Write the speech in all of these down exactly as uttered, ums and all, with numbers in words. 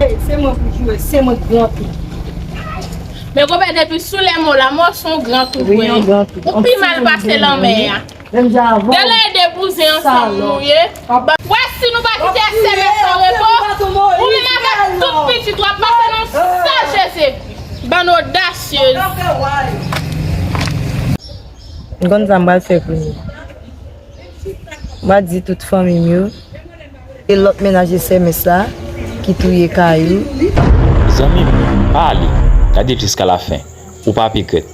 Se mwen pou joure, se mwen gran tou. Men konpè, depi sou lè mò la, mò se yon gran tou. Wi, yon gran tou. Ou pi mal pase lanmè a. Menm jan avan. Dèlè de bouzen ansanm nou ye. Wè si nou pa kite S M S an repo, ou menm avèk tout pitit w ap pase nan sal Jezi. Bann odasyez. M konn sa m pral fè kounye a. M a di tout fanmi m yo, e lòt mennaj S M S la ki touye Kayou. Zanmi m, pa ale, gade l jiska lafen. Ou p ap regrèt.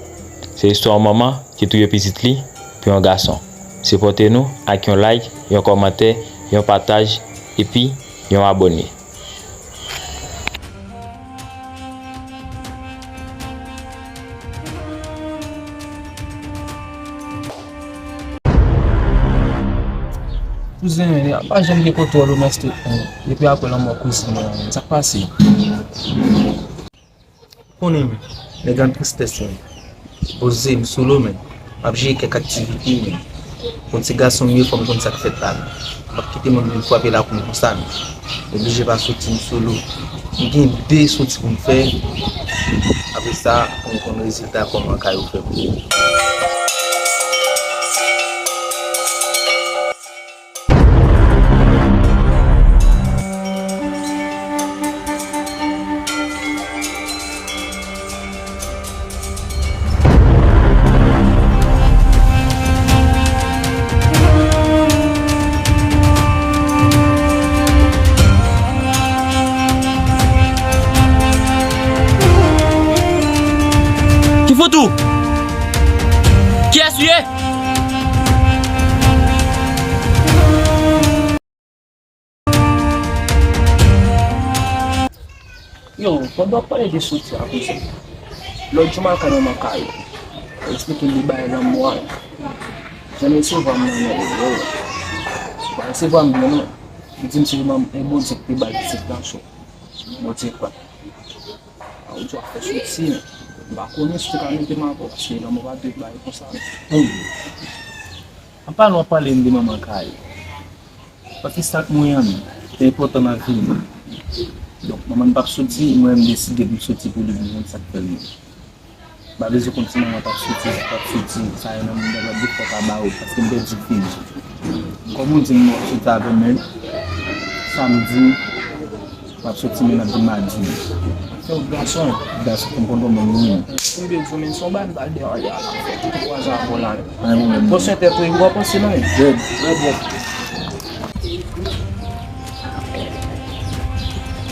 Se istwa yon manman ki touye pitit li pou yon gason. Sipòte nou ak yon like, yon kòmantè, yon pataj, epi yon abòne. Kouzen, pa janm gen kontwòl ou nan street, non. Depi apre lanmò kouzin mwen, sa k pase? Konnen, nèg an tristès, men. Poze m sou lo, men. M ap jere kèk aktivite, men. Konn se gason m ye, fò m konn sa k fèt la, men. M p ap kite moun vin frape lakou m konsa, men. M oblije pa soti m solo. M gen de soti pou m fè. Apre sa, pou m konn rezilta kòman Kayou fè pou. Ki fout ou? Kiyès ou ye? Yo, pandan w ap pale de soti a kouzin, lòt jou m al kay manman Kayou, li eksplike m li bay lanmò a. Jan l resevwa m nan men yo, li pa resevwa m byen non. Li di m se manman, e Bondye ki te bay pitit la, so Bondye kwè. A, ou di w ap fè soti, men m pa konnen si w te ka mete m avè w, paske lanmò pa dwe bay konsa non. Anpale w ap pale m de manman Kayou. Paske sa k mwen an, te enpòtan nan vi m. Donk, manman m p ap soti, mwen menm m deside pou m soti pou li, pou m konn sa k fè l menm. M pa bezwen konn si manman t ap soti, si l p ap soti, sa yo nan moun nan di fòk a ba yo, paske m pèdi fi m. Kòm ou di m, w ap soti avè m menm, samdi, m ap soti, men n ap di madi. Se yon gason. Gason, m konn kòman m ye. M te di w, men se yon bagay m pral dèyè a la. Tout kwaze avè w la. Bon, se tèt ou, ou pa panse non. Good. Good, good.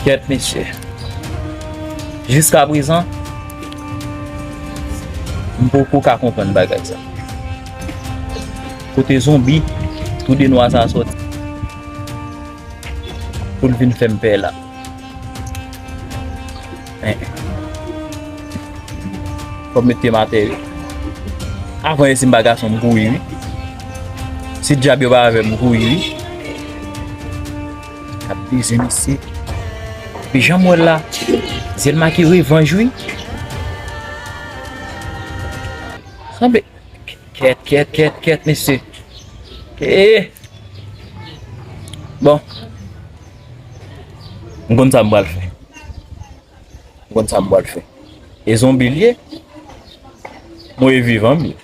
Kèt, mesye. Jiska prezan, m poko ka konprann bagay sa. Kote zonbi, tou de nwa sa sòti. Pou l vin fè m pè la. Men, fò m mete m atè, wi. Avan yo di m pa gason, m kouri, wi. Si dyab yo pa avè m, m kouri, wi. Ap beze, mesye. Epi jan m wè l la, zye l make revanj, wi. Sanble. Kèt, kèt, kèt, kèt, mesye. Eh! Bon. M konn sa m pral fè. M konn sa m pral fè. E zonbi l ye. Mwen e vivan m ye.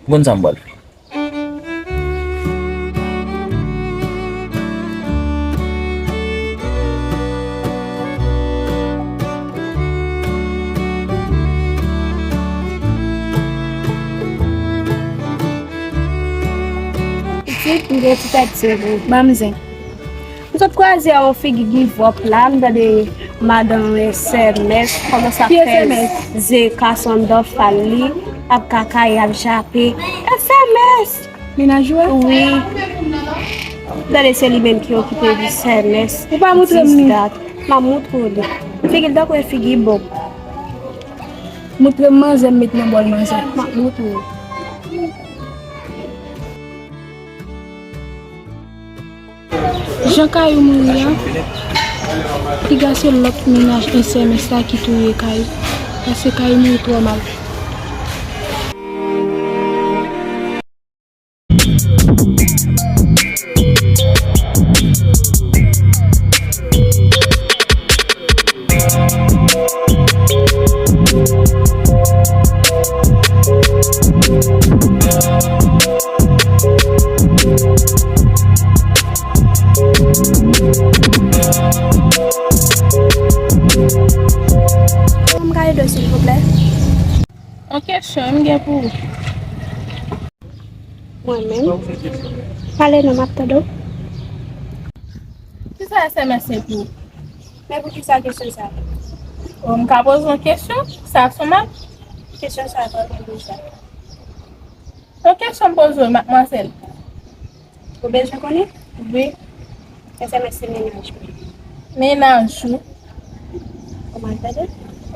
M konn sa m pral fè. Pitit, m gen ti tèt serye. Ban m zen. M sot kwaze a yon figi give up la, m tande madanm S M S kòmanse ap fè ze kason anndan fal li, ap kakaye, ap jape. S M S! Mennaj ou a? Wi. Tande se li menm ki okipe di S M S. Ou pa montre m li? M ap montre w li. Figi l tankou yon figi bòb. Montre m manzè m met nan bòl manzè. M ap montre w. Jan Kayou mouri a, piga se lòt mennaj S M S la ki touye Kayou, paske Kayou mouri twò mal. Kòman m ka ede w, silvouplè? Yon kesyon m gen pou ou. Mwen menm? Pale non, m ap tande w. Kisa S M S se pou ou? Men poukisa kesyon sa? O, m ka poze yon kesyon? Sa sou mwen? Kesyon sa pa gen de sa. Yon kesyon m poze w, madmwazèl. Ou bezwen konnen? Wi. S M S se mennaj mwen. Mennaj ou? Kòman l tande?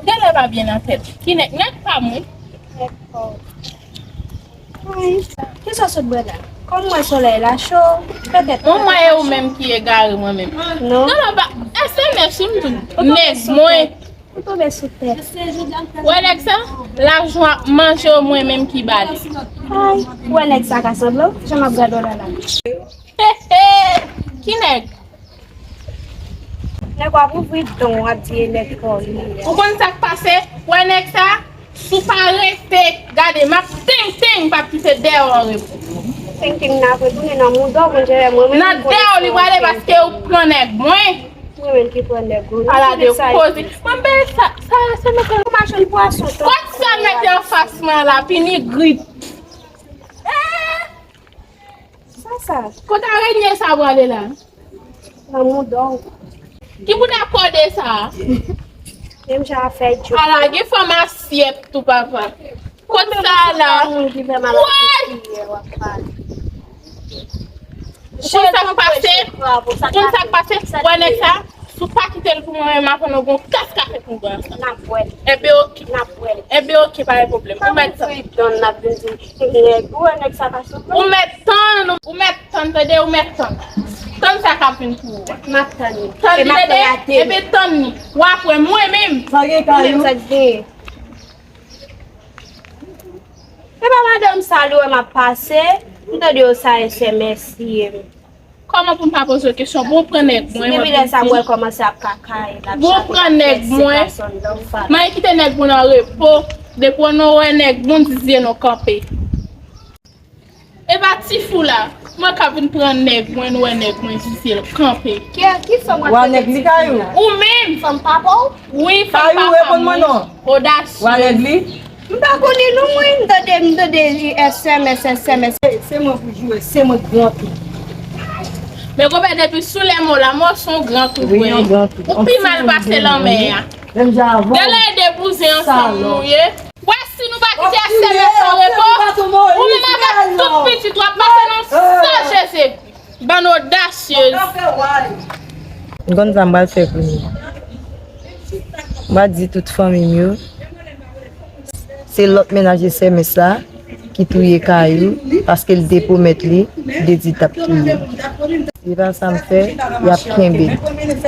Genlè pa byen nan tèt. Ki nèg? Nèg pa mwen. Nèg pa w. Ay, kisa w sot bwè la? Kòm m wè solèy la cho, petèt. Mwen, mwen e ou menm ki egare mwen menm. Non. Non, non, pa, S M S wi m di w. Nèg mwen. Ou tonbe sou tèt. Wè nèg sa? Lajan ap manje w, mwen menm ki ba li. Ay, wè nèg sa ka sanble w? Jan m ap gade w la la. He, he! Ki nèg? Nèg w ap ouvri dan w, w ap di e nèg pa w li ye. Ou konn sa k pase? Wè nèg sa? Si w pa rete, gade, m ap teng teng, m p ap kite dèyè w repon. Teng teng nan ap retounen nan mouda w, mwen jere mwen menm. Nan dèyè w li prale paske ou pran nèg mwen. Mwen menm ki pran nèg ou. Ala de koze. Mwen ben sa, sa, sa mete ou machann pwason. Kot sa mete anfas mwen la, pini grip. Sa, sa. Kot arenye sa prale la? Nan mouda w. Ki bouda kòde sa? Menm jan afè djòl. Ala, gen fanm asyèt tou, papa. Kot sa la? Moun ki fè mal ak piye w ap pale. Ou konn sa k pase? Ou konn sa k pase? Wè nèg sa? Si w pa kite l pou mwen menm, apre nou gon kas ka fèt nou pran ansanm. N ap wè l. Enben oke. N ap wè l. Enben oke, pa gen pwoblèm. Ou mèt tann. N ap vin di nèg, ou wè nèg sa pa sou. Ou mèt tann, ou mèt tann, tande, ou mèt tann. Tann sa k ap vin pou ou a. M ap tann li. Tann li, tande, enben tann li. W ap wè mwen menm. Sa gen kay ou? Sa k gen? E pa madanm sa li wè m ap pase, m tande yo sa S M S li ye. Kòman pou m pa poze w kesyon? Bon, pran nèg mwen. Depi lè sa, m wè l kòmanse ap kakaye, l ap chape, l ap fè ti gason nan fas. Mwen kite nèg mwen an repo. Depi nou wè nèg moun, di zye nou kanpe. E pa ti fou la. Mwen ka vin pran nèg mwen, nou wè nèg mwen, di zye l kanpe. Ki, ki fanm w ap pale? Ou menm. Fanm papa w? Wi, fanm papa mwen. Odasyez. M pa konnen non mwen, m tande, m tande S M S, S M S. Se, se mwen pou joure, se mwen k gran tou. Men konpè, depi sou lè mò la, mò se yon gran tou vre. Ou pi mal pase lanmè a. Genlè de bouzen ansanm nou ye. Wè si nou pa kite S M S an repo, ou menm avèk tout pitit w ap pase nan san Jezi. Bann odasyez. M konn sa m pral fè kounye a. M pral di tout fanmi m yo, se lòt mennaj S M S la ki touye Kayou, paske l te pwomèt li, li te di l t ap touye l. Se pa sa m fè, y ap kenbe l.